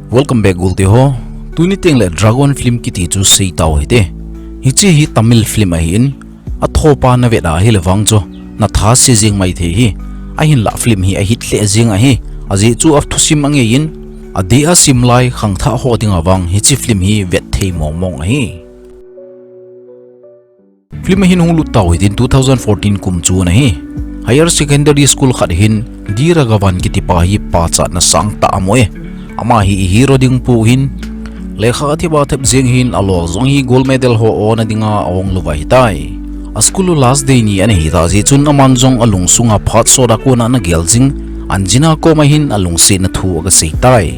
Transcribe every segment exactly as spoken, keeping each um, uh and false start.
Welcome back, gulte ho. Tuni tengle Dragon film kiti chu seitau hite. Hiche hi Tamil film ahin, athopa navet a ahile vang chu natha se jeng maithei hi. Ahinlah film hi ahit lheh jeng ahi. Ajeh chu athusim angeiyin, adeh a simlai khangthah ho dinga vang hiche film hi vet thei mongmong ahi. Film ahin hung lut tau hitin two thousand fourteen kum chu ahi. Higher secondary school khat hin D Raghavan kitipa hi pachatna sangtah amu e. Ama hi i hero ding pu hin, lekha athep athep jeng hin alol jong hi gold medal ho ona dinga ahung lou ahitai. A school last day ni ana hita jeh chun aman jong alungsunga phat sot a kona ana gel jing, Anjina koma hin alungsetna thu agasei tai.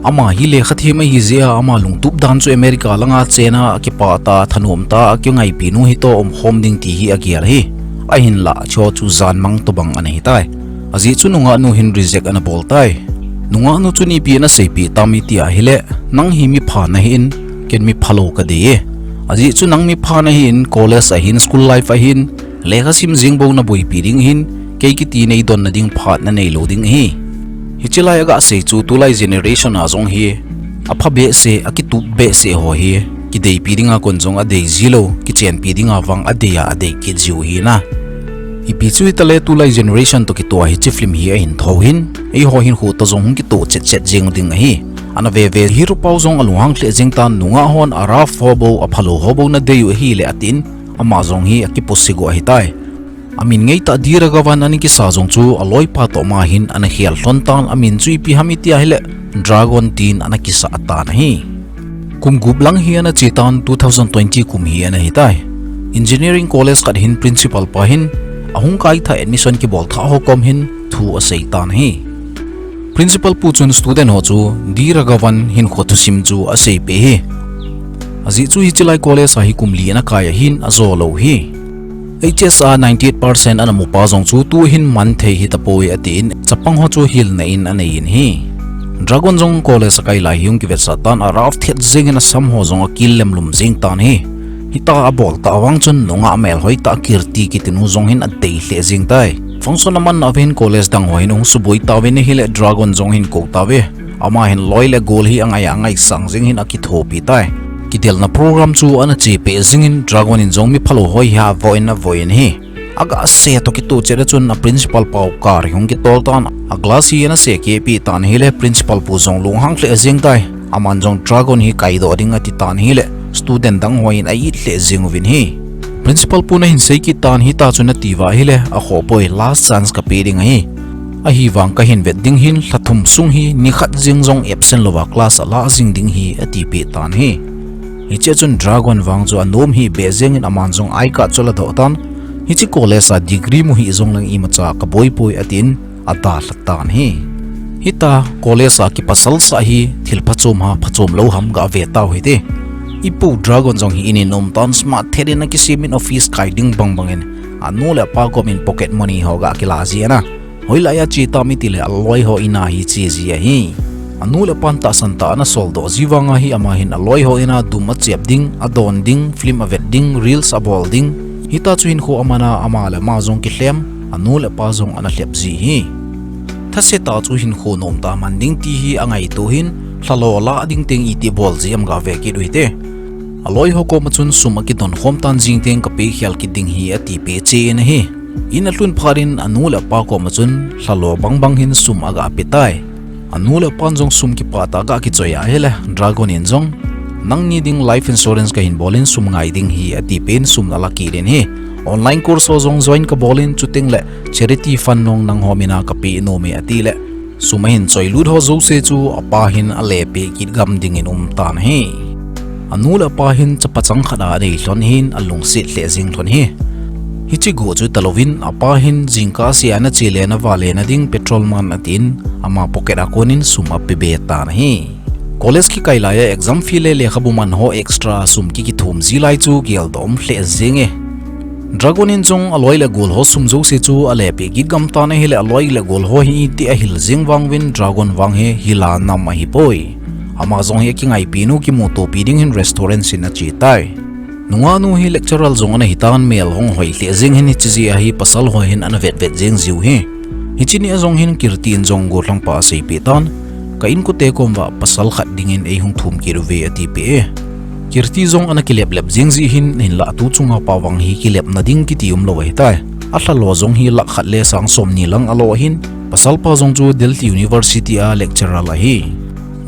Ama hi lekha them ahi jeh a ama lungtup dan chu America langa chena akipah ta, thanom ta, akingaipi nu hitoh umkhom ding ti hi agel ahi. Ahinlah chu chu janmang tobang ana hitai. Ajeh chu nungah nu hin reject ana bol tai. Nungah nu chun ipi ana seipeh tam iti ahile, nang hi mipha nahin, ken miphalou kadei e. Ajeh chu nang mipha nahin, college ahin, school life ahin, lekha sim jeng bou naboipi ding ahin, kei kiti neidonna ding phat naneilou ding ahi. Hiche lai agasei chu tulai generation a jong hi, apha behseh, akitup behseh ho hi, kideipi dinga kon jong adei jilou, kichenpi dinga vang adei a adei kit jiu hina. Ipi chu hitale tulai generation toh kitoh a hiche film hi ahin thou hin, eiho hinkho toh jong hung kitoh chet chet jeng ding ahi. Ana veve hero pau jong alunghang lheh jeng tan, nungah hon a rough ho bou, aphalou ho bou nadei u ahile atin, ama jong hi akipuse go ahitai. Amin ngeitah D Raghavan ana kisa jong chu aloipa toh ma hin ana khel lhon tan, amin chu ipi ham iti ahile Dragon tin ana kisah tan ahi. Kum gup lang hi ana che tan, two thousand twenty kum hi ana hitai. Engineering college khat hin principal pa hin ahung kaithah admission kibol thah ho kom hin thu asei tan ahi. Principal pu chun student ho chu D Raghavan hinkho thusim chu aseipeh hi. Ajeh chu hiche lai college a hi kum li ana kai ahin ajo lou hi. H S a ninety eight percent ana mupa jong chu tu hin man thei hitapoi atin, chapang ho chu hilna in aneiyin ahi. Dragon jong college akai lai hi hung kivetsah tan, a rough thet jengin asam ho jong akil lemlum jeng tan ahi. Hitia abol tah vang chun nungah melhoi tah Kirti kitinu jong hin adei lheh jeng tai. Function amanna uva hin college dang ho hin hung suboi tauvin ahile Dragon jong hin kou tauve. Ama hin loi le gol hi angai a angaisang jeng hin akithopi tai. Kidelna program chu ana chepeh jengin Dragon in jong miphalou ho hi avoh in avoh in ahi. Agase toh kitoh chet a chun a principal pau car hi hung kitol tan, a glass hi ana sekeh peh tan ahile principal pu jong lunghang lheh jeng tai. Aman jong Dragon hi kaidoh ding ati tan ahile student dang ho hin a-it lheh jeng uvin ahi. Principal pun ahin sei kit tan, hitia chu nati uva ahile akhohpoi, last chance kapeh ding ahi. Ahivang kahin vet ding hin lha thum sung hi nikhat jeng jong absent louva class alah jing ding ahi atipeh tan ahi. Hichea chun Dragon vang chu anom hih beh jengin aman jong I card chu aladoh tan, hiche college a degree mu hih jongleng imacha kaboipoi atin adalha tan ahi. Hitia college a kipasalsah hi thil phachom ham phachom lou ham gave tau hite. Ipu Dragon jong hi in in aum tan, smart thet in akisem in office kai ding bangbang in anu le apa kom in pocket money ho gakila ji ana. Hoilai a che tam itile aloi ho in a hi che ji ahi. Anu le apan tahsan tah ana soldoh ji vanga hi ama hin aloi ho in a dum achep ding, adon ding, film avet ding, reels abol ding. Hitia chu hinkho amana ama le ama jong kilhem, anu le apa jong ana lhep ji ahi. Thase tah chu hinkho nomtah man ding ti hi angaito hin, lhalo lah ding teng iti bol ji am gave kit uhite. Aloi ho koma chun sum akidon khom tan, jing teng kapeh khel kit ding ahi atipeh chen ahi. In alhun phat in anu le apa koma chun lhalo bangbang hin sum agape tai. Anu le apan jong sum kipah tah a gakichoi a ahile Dragon in jong, nangni ding life insurance kahin bol in sum ngai ding ahi atipeh in sum ala kit in ahi. Online course ho jong join kabol in, chutengle charity fund jong nangho mina kapeh nome atile sum ahin choilut ho jouse chu apa hin alepeh kit gam dingin um tan ahi. Anu le apa hin chapa chang khat anei lhon hin alungset lheh jeng lhon ahi. Hiche go chu talouvin apa hin jingkah sea ana che le ana vale na ding petrol man atin ama pocket a konin sum ape be tan ahi. College kikai laiya exam fee le lekhabu man ho extra sum kikithum ji lai chu geldoh um lheh jenge. Dragon in jong aloi le gol ho sum jouse chu alepeh kit gam tan ahile aloi le gol ho hi iti ahil jeng vang uvin Dragon vang hi hila nam ahipoi. Ama jong hi akingaipi nu kimutopi ding hin restaurant in ache tai. Nungah nu hi lecturer jong ana hitan, mel hung hoi lheh jeng hin hiche jeh a hi pasal ho hin ana vetvet jeng jiu ahi. Hiche nia jong hin Kirti in jong gollhang pa aseipeh tan. ka inkote kom uva pasal khat dingin eihung thum kit uve, atipeh e. Kirti jong ana kileplep jing jeh hin, hinlah tu chunga pa vang hi kilepna ding kiti umlou ahitai. Alha lo jong hi lakh khat le sang somni lang alo ahin, pasal pa jong chu Delhi University a lecturer ahi.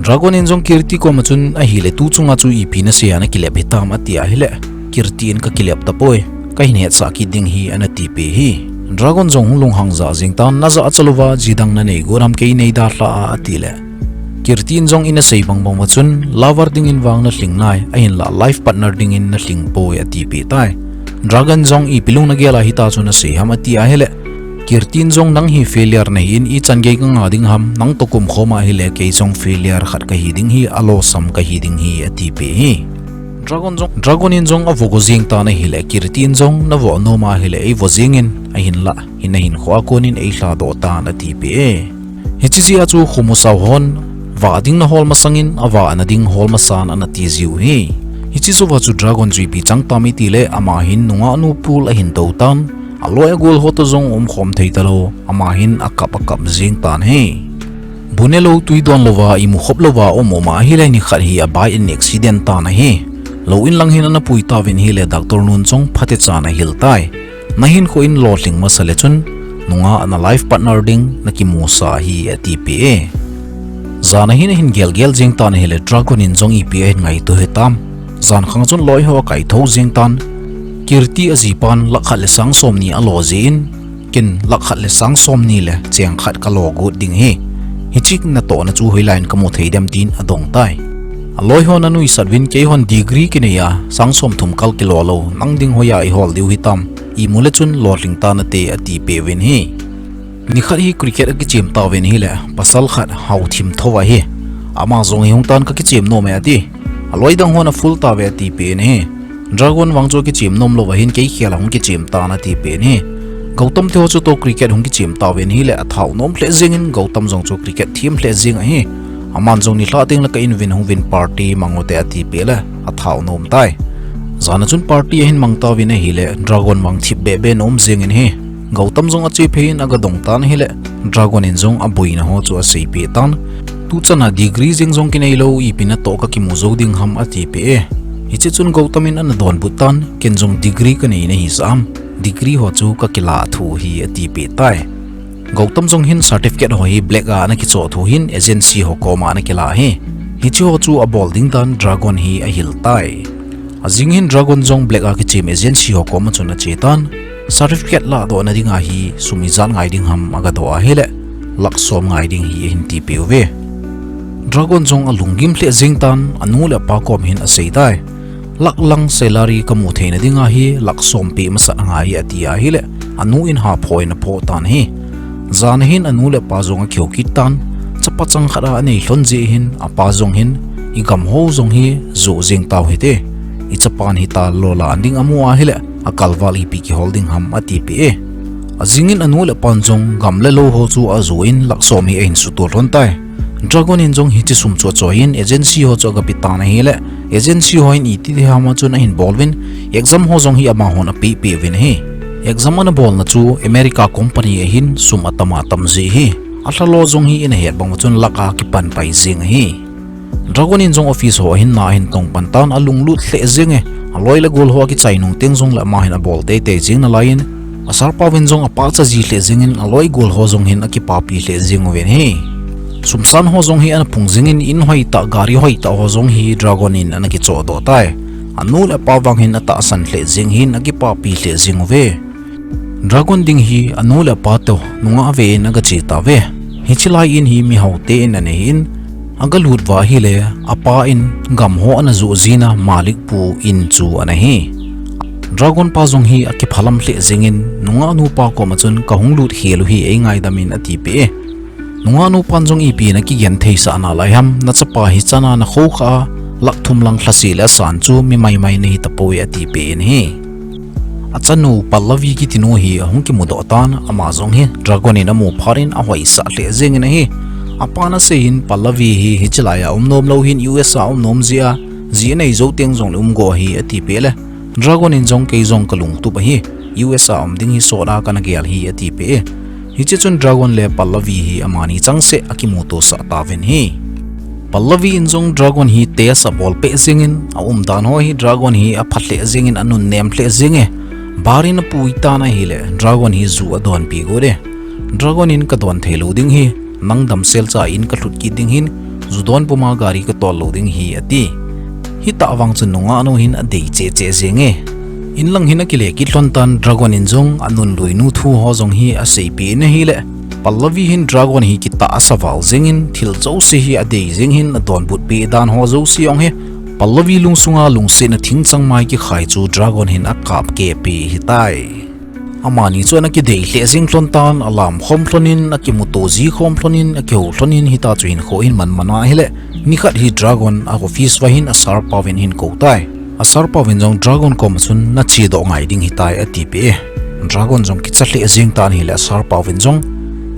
Dragon in jong Kirti koma chun, ahile tu chunga chu ipi nasei a nakilep hitam, ati ahile, Kirti in kakilep tapoi, kahin hetsah kit ding ahi, ana tipeh e. Dragon jong hung lunghang jah jeng tan, najah achalouva jidang nanei got ham, kei nei dalha a, atile, Kirti in jong ina sei bangbang uva chun, lover dingin vang nalhing nai, ahinlah life partner dingin nalhing poi, atipeh tai. Dragon jong ipi lung nagel a hitia chu nasei ham, ati ahile, Kirti in jong, nang hi failure nahin, ichan gei kanga ding ham, nang toh kumkhom ahile kei jong failure khat kahi ding ahi, alosam kahi ding ahi, atipeh e. Dragon jong, Dragon in jong avo go jeng tan ahile, Kirti in jong, navo nom ahile eivo jengin, ahinlah hi nahinkho a konin eilhadoh tan, atipeh e. Hiche jeh a chu khomu sao hon, vah ding nahol masangin, avahna ding hol masan, ana ti jiu ahi. Hiche jouva chu Dragon chu ipi chang tam itile, ama hin nungah nu pool ahin tou tan, aloi agol ho toh jong umkhom thei talou, ama hin akap akap jeng tan ahi. Bu nelou tui donlouva, imu khoplouva um um ahile, nikhat hi a bike in accident tan ahi. Lou in lang hin ana pui tauvin ahile, doctor nun jong phatechan ahil tai. Nahinkho in lolhing masa le chun, nungah na life partner ding nakimusah ahi, atipeh e. Jan a hin ahin gelgel jeng tan ahile, Dragon in jong ipi ahin ngaito hitam. Jan khang chun loi ho akaithou jeng tan. Kirti ajipan lakh khat le sang somni alo jeh in, ken lakh khat le sang somni le cheng khat kalo got ding ahi. Hiche natohna chu hoilai in kamu thei dem, tin adong tai. Aloi hon anuisat uvin, keihon degree kinei a, sang somthum kal kilo lou, nang ding hoiya ihol diu hitam, imu le chun lolhing tan nate, atipeh uvin ahi. Nikhat hi cricket akichem tauvin ahile, pasal khat Haothimthou ahi. Ama jong hi hung tan, kakichem nom e, ati. Aloi dang hon afull tauve, atipeh in ahi. Dragon vang chu akichem nom louva hin, kei khel a hung kichem tan, atipeh in ahi. Gautam te ho chu toh cricket hung kichem tauvin ahile, athao nom lheh jengin, Gautam jong chu cricket them lheh jeng ahi. Aman jong nilhah tengle ka in uvin hung uvin, party mang ute, atipeh le athao nom tai. Jan a chun party ahin mang tauvin ahile, Dragon vang thipbeh beh in aum jengin ahi. Gautam jong ache phei in agadong tan ahile, Dragon in jong aboina ho chu aseipeh tan. Tuchan a degree jeng jong kinei lou, ipi natoh kakimu jou ding ham, atipeh e. Hiche chun Gautam in ana donbut tan, ken jong degree kanei nahi jeh ham, degree ho chu kakilah thu ahi, atipeh tai. Gautam jong hin certificate ho hi black a ana kichoh thu hin agency ho koma ana kilah ahi. Hiche ho chu abol ding dan Dragon hi ahil tai. Ajing hin Dragon jong black a kichem agency ho koma chun ache tan. Certificate lahdohna dinga hi sum ijat ngai ding ham agadoh ahile, lakh som ngai ding ahi, ahin tipeh uve. Dragon jong alunggim lheh jeng tan, anu le apa kom hin asei tai. Lakh lang salary kamu theina dinga hi lakh som peh masat angai, ati ahile, anu in haphoi in aphoh tan ahi. Jan a hin anu le apa jong akihou kit tan. Chapa chang khat a anei lhon jeh hin, apa jong hin, igam ho jong hi joh jeng tau hite, ichapan hitia lo lah ding amu ahile, akalval ipi kihol ding ham, atipeh e. Ajing in anu le apan jong gam le lou ho chu ajoh in lakh som hi ahin suto lhon tai. Dragon in jong hiche sum chu achoi in agency ho chu agape tan ahile, agency ho in iti diham a chun ahin bol uvin, exam ho jong hi amahon apeh peh uvin ahi. Exam ana bolna chu America company ahin, sum atam atam jeh ahi. Alha lo jong hi ina het bang uva chun lakh a kipan pai jeng ahi. Dragon in jong office ho ahin na ahin tong pan tan, alunglut lheh jeng e. Aloi le gol ho akichai nung teng jongle ama hin abol teitei jeng nalai in, asarpa uvin jong apachat ji lheh jengin aloi gol ho jong hin akipapi lheh jeng uvin ahi. Sumsan ho jong hi ana phung jengin, in hoitah, gari hoitah ho jong hi Dragon in ana kichohdoh tai. Anu le apa vang hin atahsan lheh jeng hin akipapi lheh jeng uve. Dragon ding hi anu le apa toh nungah ve in agache tauve. Hiche lai in hi mihaote in ana hin, agalut uva ahile, apa in gam ho ana joh jina Malik pu in chu ana hi. Dragon pa jong hi akiphalam lheh jengin, nungah nupa koma chun kahung lut khel u hi eingaidam in atipeh e. Nungah nupan jong ipi in akigentheisah nalai ham, nachapa hi chana nakhoukhah a, lakh thum lang lhaseh le asan chu mi maimai nahi tapoi, atipeh in ahi. Achanu Pallavi kitinu hi ahung kimudoh tan, ama jong hi Dragon in amu phat in ahoisah lheh jengin ahi. Apan asei in Pallavi hi hiche lai a um nom lou hin U S a um nom jeh a, ji anei jou teng jongle um go ahi, atipeh le, Dragon in jong kei jong kalungtup ahi, U S a um ding hi sot a kana gel ahi, atipeh e. Hiche chun Dragon le Pallavi hi amani changseh akimutosah tauvin ahi. Pallavi in jong Dragon hi test abol peh jengin, aumdan ho hi Dragon hi aphat lheh jengin, anunnem lheh jenge. Bar in apui tan ahile, Dragon hi ju adonpi got e. Dragon in kadon thei lou ding hi, nang damsel cha in kalhut kit ding hin, ju don puma gari katol lou ding hi ati. Hitah vang chun nungah nu hin adei cheh cheh jenge. In lang hin akile kit lhon tan, Dragon in jong anunlui nu thu ho jong hi aseipeh in ahile, Pallavi hin Dragon hi kitah asa val jengin, thil jouse hi adei jeng hin, adonbut peh dan ho jouse jong hi Pallavi lungsunga lungsetna thingchang mai kikhai chu Dragon hin akap keh peh hitai. Amani chu ana kidei lheh jeng lhon tan, alam khom lhon in, akimuto ji khom lhon in, akihou lhon in, hitah chu hinkho hin manman ahile, nikhat hi Dragon a office uva hin a sir pauvin ahin kou tai. A sir pauvin jong Dragon koma chun, nachedoh ngai ding hitai atipeh e. Dragon jong kicha lheh jeng tan ahile, a sir pauvin jong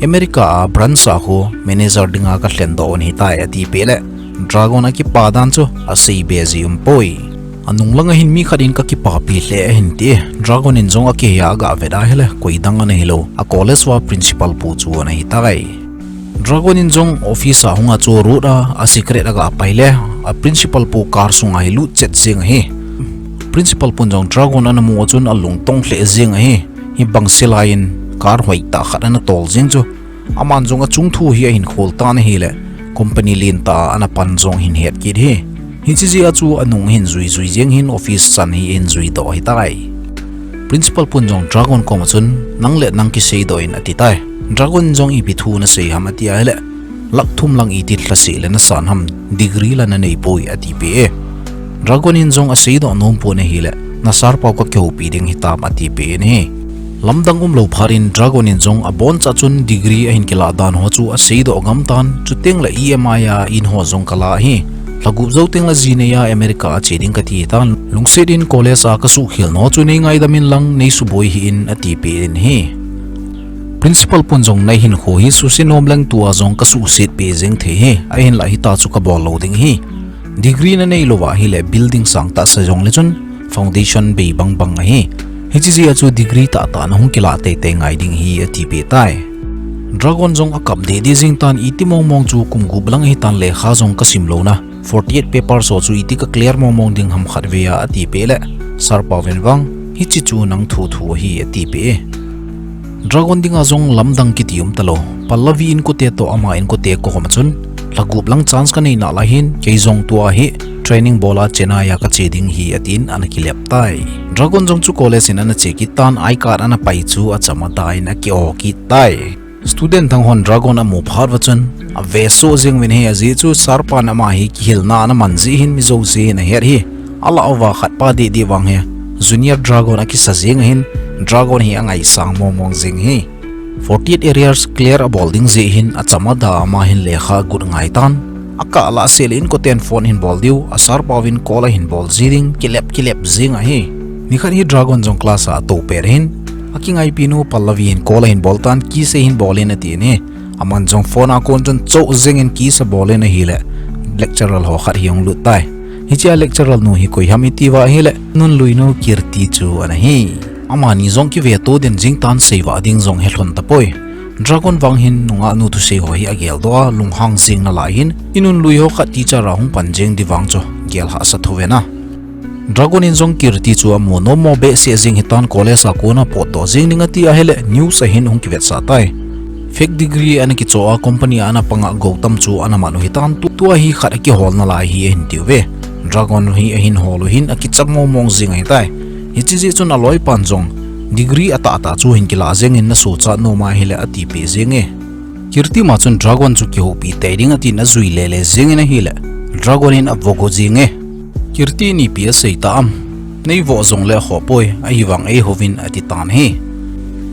America a branch a khu manager dinga kalhendoh un hitai atipeh le, Dragon akipa dan chu aseibe ji umpoi. Anung langa hin mi khat in kakipapi lheh ahin ti e. Dragon in jong akihei a agavet ahile, koidang ana hilou, a college uva principal pu chu ana hitai. Dragon in jong office a hung achoh lut a, a secret agapai le, a principal pu car sunga hi lut chet jeng ahi. Principal pun jong Dragon ana mu a chun alungtong lheh jeng ahi. Hibang se laiyin car hoitah khat ana tol jeng chu, aman jong achung thu hi ahin khol tan ahile, company lentah a ana pan jong ahin het kit hi. Hiche jeh a chu anung ahin jui jui jeng hin, office chan hi ahin juidoh hitai. Principal pun jong Dragon koma chun, nang le nang kiseidoh in ati tai. Dragon in jong, ipi thu nasei ham ati ahile, lakh thum lang iti lhaseh le nasan ham, degree la naneipoi atipeh e. Dragon in jong aseidoh nom pon ahile, na sir pau kakihoupi ding hitam atipeh in ahi. Lamdang umlou phat in Dragon in jong aboncha chun degree ahin kilah dan ho chu aseidoh gam tan, chuteng le E M I a in ho jong kala ahi. Lhagup jou teng le ji nei a America a che ding kati tan, lungset in college a kasuhkhel nau chu neingaidam in lang, neisuboi hih in atipeh in ahi. Principal pun jong, na hinkho hi suse nom leng tua jong kasuhset peh jeng thei hi, ahinlah hitah chu kabol lou ding hi. Degree nanei louva ahile building sang tahsa jongle chun foundation bei bang bang ahi. Hiche jeh a chu degree tahtah nahung kilah teitei ngai ding hi atipeh tai. Dragon jong akap deh deh jeng tan, iti mong mong chu kum gup lang ahitan, lekha jong kasim louna, forty eight papers ho chu iti kaclear mong mong ding ham khatvei a atipeh le, sir pauvin vang, hiche chu nang thu thu ahi atipeh e. Dragon dinga jong lamdang kiti umtalou. Pallavi inkote toh ama inkote koma chun, lhagup lang chance kanei nalai hin, kei jong tua hi training bol a Chennai a kache ding hi atin ana kilep tai. Dragon jong chu college in ana che kit tan, I card ana pai chu achama da in aki-o kit tai. Student dang hon Dragon amu phat uva chun, avesoh jeng uvin ahi, ajeh chu sir pan ama hi kihilna ana man jeh hin mi jouse hin ahet hi. Alah uva khatpa deh deh vang hi, Junior Dragon akisa jeng ahin, Dragon hi angaisang mong mong jeng hi. Forty eight arrears clear abol ding jeh hin achama da ama hin lekha agut ngai tan. Akah lah seh le inkoten phone ahin bol diu, a sir pauvin call ahin bol ji ding, kilep kilep jeng ahi. Nikhat hi Dragon jong class a atou pet ahin, akingaipi nu Pallavi hin call ahin bol tan, kiss eihin bol in atin ahi. Aman jong phone a kon chun choh jeng in kiss abol in ahile, lecturer ho khat hi ahung lut tai. Hichea lecturer nu hi koi ham iti uva ahile, nunlui nu Kirti chu ana hi. Amani jong kiveto den jeng tan, seivah ding jong helhon tapoi. Dragon vang hin nungah nu thusei ho hi ageldoh a, lunghang jeng nalai hin, inunlui ho khat teacher a hung pan jeng di vang chu gel hahsa thou ve na. Dragon in jong Kirti chu amu nom mo behseh jeng hitan, college a kona potdoh jeng ding ati ahile news a hin hung kivetsah tai. Fake degree ana kichoh a company a ana panga Gautam chu ana man u hitan, tu, tua hi khat akihol nalai hi ahin tiuve. Dragon hi ahin hol u hin akicham mong mong jeng ahitai. Hiche jeh chun aloipan jong degree atahtah chu hin kilah jeng in nasochat nom ahile atipeh jeng e. Kirti ma chun Dragon chu kihoupi tei ding atin ajui lele jeng in ahile, Dragon in avoh go jeng e. Kirti in ipi asei ta am? Neivoh jongle akhoh poi, ahivang eihouvin ati tan ahi.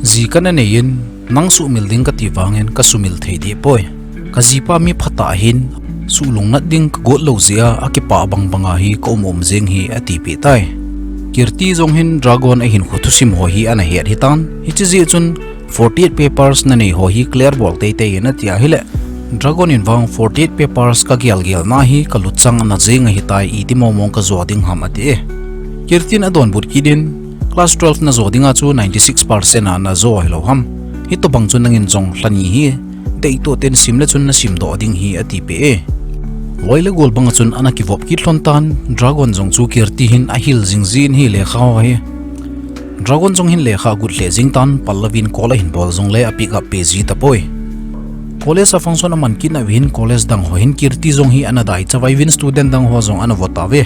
Ji kana nei in, nang sumil ding kati vangin kasumil thei deh poi. Kajipa mi phatah ahin, suhlungnat ding kagot lou jeh a, akipah bang banga hi kaum um jeng hi atipeh tai. Kirti jong hin Dragon ahinkho thusim ho hi ana het hitan, hiche jeh chun forty eight papers nanei ho hi clear bol teitei in ati ahile, Dragon in vang forty eight papers kagel gel na hi kaluchang ana jeng ahitai, iti mong mong kajo ding ham ati e. Kirti in adonbut kit in, class twelve najo dinga chu ninety six percent a najo hilou ham? Hitobang chu nangin jong lhani hi deitoh ten simle chun nasimdoh ding hi atipeh e. Loi le gol banga chun ana kivop kit lhon tan, Dragon jong chu Kirti hin ahil jing jin ahi lekha ho hi. Dragon jong hin lekha agut lheh jing tan, Pallavi in call ahin bol jongle a pick up peh ji tapoi. College a function aman kit nauva hin college dang ho hin Kirti jong hi ana dai chavai uvin student dang ho jong ana vo tauve.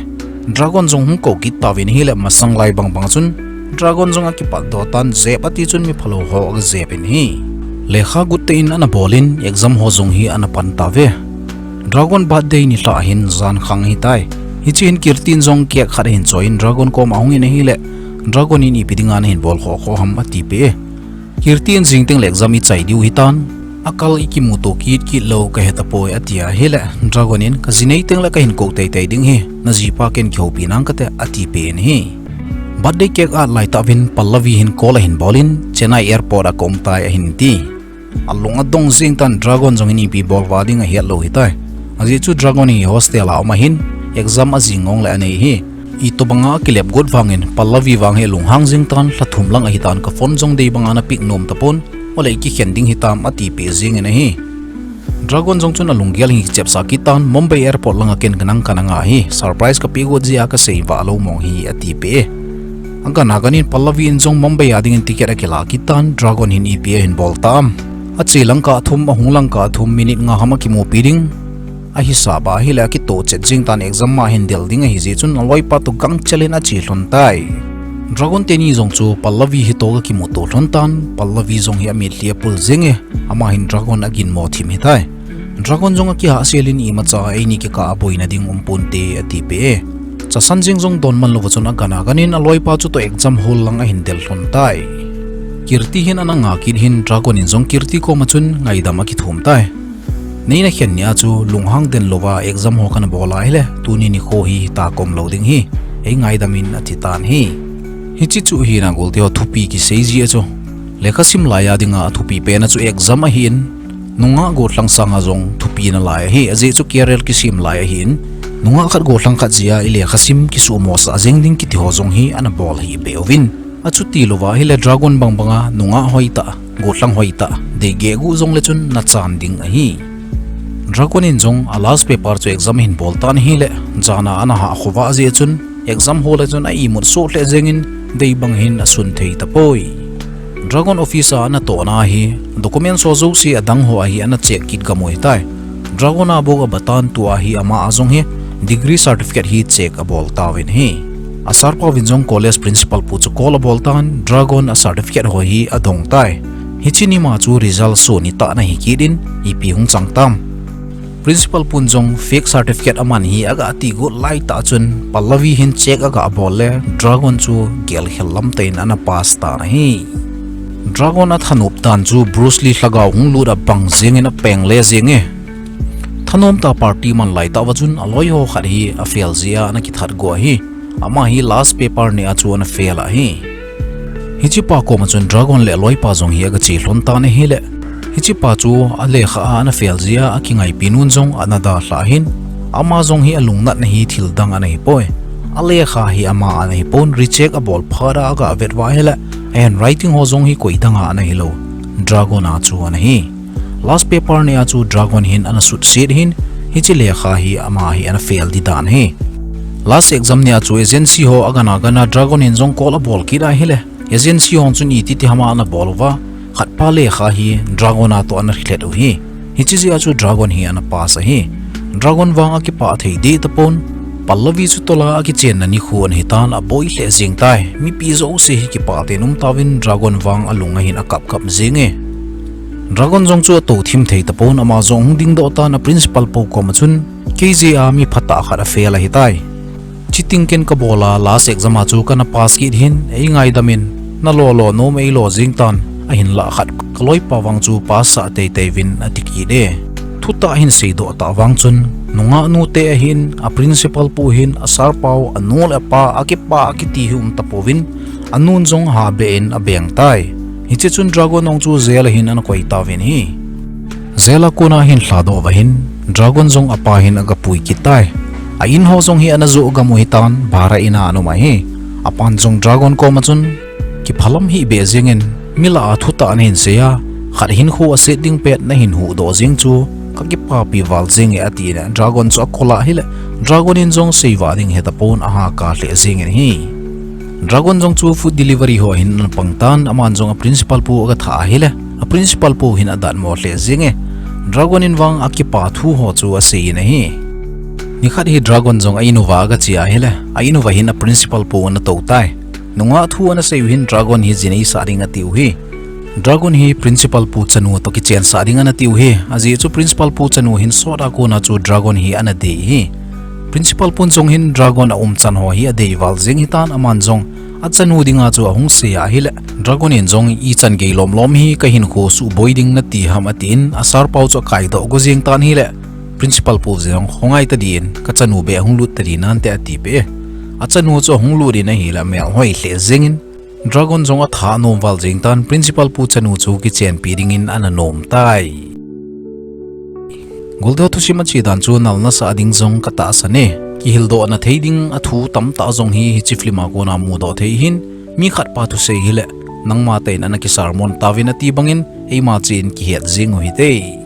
Dragon jong hung kou kit tauvin ahile masang lai bang banga chun Dragon jong akipat doh tan jep ati chun mi phalou ho aga jep in ahi. Lekha gut tah in ana bol in exam ho jong hi ana pan tauve. Dragon birthday nilhah hin jan khang ahitai. Hiche hin Kirti in jong cake khat ahin choi in Dragon koma ahung in ahile Dragon in ipi dinga nahin bol khoh khoh ham ati peh e. Kirti in jing teng le exam ichai diu ahitan, akal ikimuto kit kit lou kahe tapoi ati ahile Dragon in kaji nei teng le kahin kou teitei ding ahi, najipa ken kihoupi nang kate ati peh in ahi. Birthday cake at lai tah uvin Pallavi hin call ahin bol in Chennai airport a kaum tai ahin ti. Alung adong jeng tan, Dragon jong hin ipi bol va ding ahet lou ahitai. Ajeh chu Dragon hi hostel a um ahin exam ajing ngong le anei ahi. Itobanga akilep got vangin Pallavi vang hi alunghang jeng tan, lha thum lang ahitan ka phone jong dei banga ana pick nom tapon, ole ikikhen ding hitam ati peh jengin ahi. Dragon jong chun alunggel hi kichepsah kit tan, Mumbai airport langa ken kanang kana nga ahi, surprise kapeh got jeh a kasei va lou mong ahi ati peh e. Agan agan in Pallavi in jong Mumbai a dingin ticket akila kit tan, Dragon hin ipi ahin bol tam. Ache lang kah thum, ahung lang kah thum, minute nga ham akimupi ding ahisap ahile akitoh chet jeng tan, exam ma ahin del ding ahi jeh chun aloipa toh gangchel in ache lhon tai. Dragon teni jong chu Pallavi hitoh akimuto lhon tan, Pallavi jong hi amitlhi apul jeng e, ama hin Dragon aginmo thim ahitai. Dragon jong akihahsel in imacha eini kikah a boina ding umponte ati peh e. Chasan jeng jong don man louva chun agan agan in aloipa chutoh exam hall lang ahin del lhon tai. Kirti hin ana nga kit hin Dragon in jong Kirti koma chun ngaidam akithum tai. Nei nakhen nia chu lunghang den louva exam ho kana bol ahile tuni nikho hi hita kaum lou ding ahi, eingaidam in ati tan ahi. Hiche chu hina golte ho thupi kisei ji a chu lekha sim lai a dinga athupi pen a chu exam ahin, nungah gollhang sanga jong thupi nalai ahi, ajeh chu career kisem lai ahin, nungah khat gollhang khat jeh a ilekha sim kisumosah jeng ding kiti ho jong hi ana bol hih beh uvin. Achuti louva ahile Dragon bang banga nungah hoitah, gollhang hoitah dei geh gu jongle chun nachan ding ahi. Dragon in jong a last paper chu exam ahin bol tan ahile, jana ana hah khovah jeh chun exam hall a chun a imut soh lheh jengin dei bang hin asun thei tapoi. Dragon office a ana tohna hi documents ho jouse adang ho ahi ana check kit gam u ahitai. Dragon a bou abatan tua hi ama a jong hi degree certificate hi check abol tauvin ahi. A sir pauvin jong college principal pu chu call abol tan, Dragon a certificate ho hi adong tai. Hiche nima chu result show nitah ana hi kit in ipi hung chang tam. Principal pun jong fake certificate aman hi aga ti got laitah chun Pallavi hin check aga bol le Dragon chu gelkhel lamtah in ana pass tan ahi. Dragon athanop dan chu Bruce Lee lhagao hung lut abang jengin apeng le jeng e. Thanom tah party man laitah uva chun aloi ho khat hi a fail jeh a ana kithat go ahi. Ama hi last paper neh a chu ana fail ahi. Hichepa koma chun Dragon le aloipa jong hi aga che lhon tan ahile, hichepa chu alekha a ana fail jeh a akingaipi nun jong ana dalhah ahin, ama jong hi alungnatna hi thil dang ana hipoi. Alekha hi ama ana hipon, recheck abol phat a aga vet uva ahile, a handwriting ho jong hi koi danga ana hilou, Dragon a chu ana hi. Last paper neh a chu Dragon hin ana sutset ahin, hiche lekha hi ama hi ana fail di dan ahi. Last exam neh a chu agency ho agan agan a Dragon in jong call abol kit ahile, agency hon chun iti ti hama ana bol uva, khatpa lekha hi Dragon a toh ana lhet u ahi. Hiche jeh a chu Dragon hi ana pass ahi. Dragon vang akipah thei deh tapon, Pallavi chu tola akichenna nikho ana hitan, aboi lheh jeng tai. Mipi jouse hi kipah tah in um tauvin Dragon vang alung ahin akap kap jeng e. Dragon jong chu atou thim thei tapon, ama jong hung dingdoh tan a principal pu koma chun, kei jeh a mi phatah khat a fail ahitai. Cheating ken kabol a last exam a chu kana pass kit ahin, eingaidam in, nalo lo nom eilo jeng tan, ahinlah khat kaloipa vang chu pass sah teitei uvin ati kit e. Thutah ahin seidoh tah vang chun, nungah nute ahin, a principal pu hin, a sir pau, anu le apa, akipah akiti hi um tapouvin, anun jong habeh in abeng tai. Hiche chun Dragon jong chu jail a hin ana koi tauvin ahi. Jail a kona ahin lhadoh uva hin, Dragon jong apa hin aga pui kit tai. A in ho jong hi ana joh gam u ahitan, bhara in a ana um ahi. Apan jong Dragon koma chun, kiphalam hih beh jengin, mi lah a thutah nahin sei a, khat hinkho aset ding pet nahin huhdoh jeng chu, Kakipapi val jenge atin, Dragon chu akol a ahile, Dragon in jong seivah ding hetapon ahahkar lheh jengin ahi. Dragon jong chu food delivery ho hin ana pang tan, aman jong a principal pu aga thah ahile, a principal pu hin adatmo lheh jenge. Dragon in vang akipa thu ho chu aseiyin ahi. Nikhat hi Dragon jong a-in uva aga che ahile, a-in uva hin a principal pu ana tou tai. Nungah thu ana seiyu hin Dragon hi ji neisah ding atiu hi. Dragon hi principal pu chanu toh kichensah ding ana tiu hi. Ajeh chu principal pu chanu hin sot a kona chu Dragon hi ana dei hi. Principal pun jong hin Dragon aumchan ho hi adei val jeng hitan, aman jong achanu dinga chu ahung sei ahile, Dragon in jong ichan gei lomlom hi kahinkho suhboi ding nati ham atin, a sir pau chu akaidoh go jeng tan ahile, principal pu jong khongai tadin, kachanu beh ahung lut tadi nante atipeh e. Achanu chu ahung lut in ahile amelhoi lheh jengin, Dragon jong athah nom val jeng tan, principal pu chanu chu kichenpi dingin ana nom tai. Goldoh thusim ache dan chu nal nasah ding jong katahsan e. Kihildohna thei ding athu tamtah jong hi hiche film a kona mudoh thei hin, mi khatpa thusei hile, nangma tah in ana kisermon tauvin ati bangin, eima chen kihet jeng u hite.